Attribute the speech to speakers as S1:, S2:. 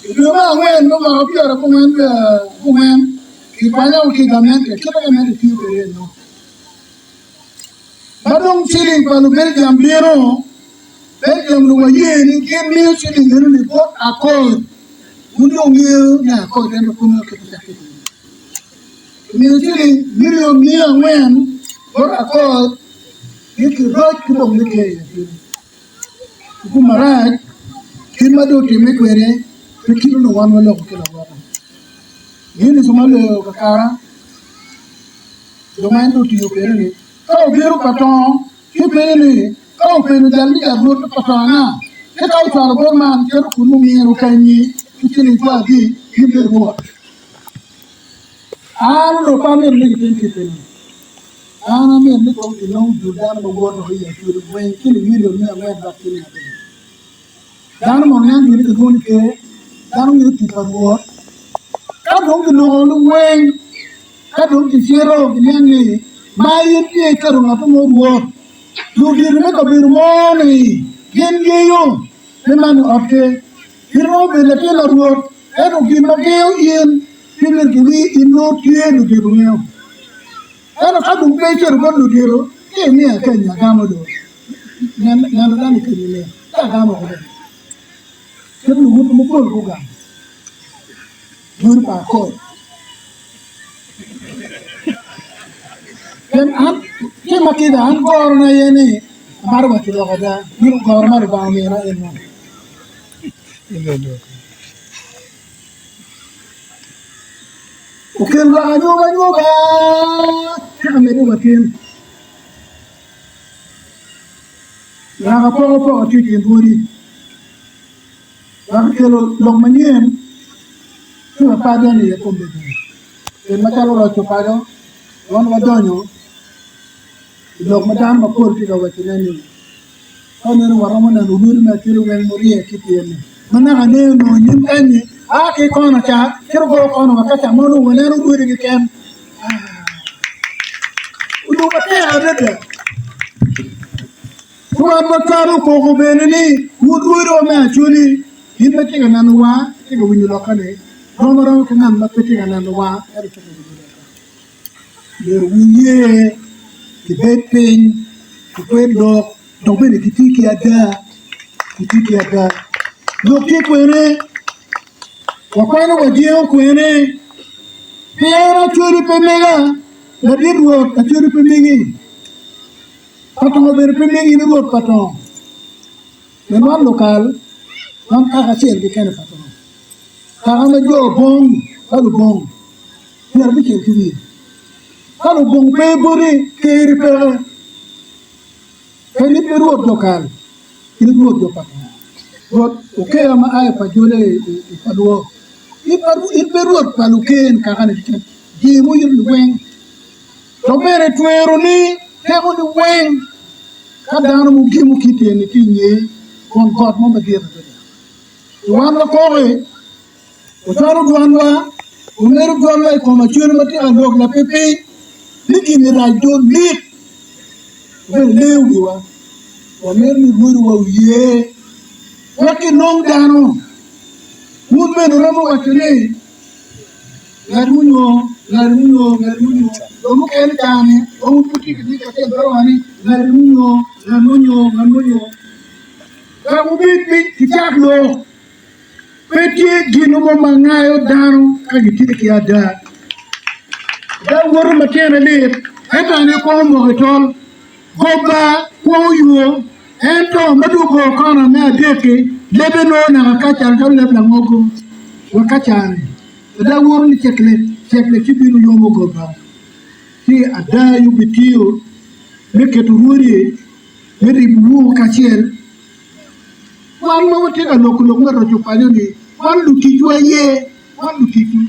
S1: I dwe me angwen me mwaka pyerabongwen wiye abongwen, kikwanya woko ki i gamente kit ma gamente tiyo kwede eno. Ma dong ciling pa Lubelgium bino, Belgium onongo waye ni gin miyo ciling eno-ni bot Accord. Wun dong wungeyo ni Accord en ma kome kit ocakke kwede. Kimiyo ciling milion miya angwen bot Accord ni kiroc ki bok me ker i Acholi. Kwo marac kit ma dong otimme kwede pe kit onongo wan waloko ki lawota. Minista ma oleyo kakara jo ma en dong otiyo kwede-ni ka obino pa tongo ci penyo ni ka openyo jal ni jal rwot pa tongo anga ci ka ocwalo bot man cito kun omyero okanyi ki ciling cwagi in bed rwot. An onongo pe amito ni gitim kit meno. An amito ni kong kinong dul dano ma woto i Acholi weng ciling milion me angwen dok ciling abic. Dano mono niang gin ni kilwongo ni ker, dano ngeyo tic pa Rwot. Ka dong kiloko liweng, ka dong kicito giniang ni ma in tye iketo ngat mo Rwot, ludito me kabedo mo ni gin ngeyo ni man i ot ker. In romo bedo latin pa Rwot, ento gin ma gengo in ki myero kiwir in nongo tye ludito ngeyo. Ento ka dong pe icito bot ludito, ci imiyo akenyo agamo do. Neno dano i kenyo lit, ci agamo woko bene. Kit luwotwu mapol gugamo, bwero pa akol. Pien an, tye ma kica, an gorona aye ni amaro waco lok ada, meno goro ma Lubanga omina eno. Okel lwak anyoba anyoba ci ka medde wa tin. Lwak apokapoka tye i kin rwodi. Lwak okelo lok manyen ci wa pe adonyo iye kombeddi. Pien macalo roco paco, wan wadonyo i lok ma dano mapol tye ka wacone ni Ka meno waromo neno rwodi me acwele weng murye ki pyem-mi, ma naka ne onongo nyim kany-nyi a ki kona ca cito goyo kona wa ka ca ma onongo waneno rwodi keken. Onongo watek adada. Wan wacwalo koko bene ni wun rwodiwa me Acholi, in ma itye ka nenowa, itye ka winyo lokka-ni, rom aroma ki ngat ma pe tye ka nenowa ento tye ka winyo lokka. Myero wuye gibed piny, gikwed lok, dok bene giti ki ada, giti ki ada. Lok tye kwene, wakwano wajengo kwene, pien Acholi pe mega, ladit Rwot, Acholi pe megi, Patongo bene pe megi ni Rwot Patongo. Pien wan lukal, wan kaka acel keken i Patongo, kaka ma jo bong ka lubong. 90 ki wiye. Ka lubong pe boti, ker-ri peke. Pe ni pe Rwot jo kal, in Rwot jo pa Lubanga. Rwot okeya ma a i pa Juda i pa lwo. In pe Rwot pa luker kakani keken, jami muyub liweng. Dok bene tweroni tekoni weng ka dano mugimo ki tyeni ki i ngeyi kun got mo madit adada. I wan wakoki. Wacwalo dwanwa, wamedo dwanwa i kom acwele ma tye ka lok lapipiny ni gin rac do lik wabene leyo wiwa. Wamito ni rwodiwa oye wek kinong dano. Wun bene wuromo waco ni, Ngat munyo, ngat munyo, ngat munyo. Jo mukene cani ma wun pud wutye ki kacel botwa ni, Ngat munyo, ngat munyo, ngat munyo. Wek wubed piny kicak lok. Pe tye gin mo ma ngayo dano ka gitye ki ada. Ada woto ma tyene lit, ento en aye kwongo moko i tol. Goba kwongo yo, ento ma dong ogo kona me adek-ki, lebe nongo naka ka cal calo leb langogo wa ka cani. Ada woto ni cekle cekle ci bino yomo goba, ci ada aye obitiyo me keto rwodi me ribowu kacel. Wan ma watye ka loko lok me roco paco-ni, wan luticwu aye, wan luticwu.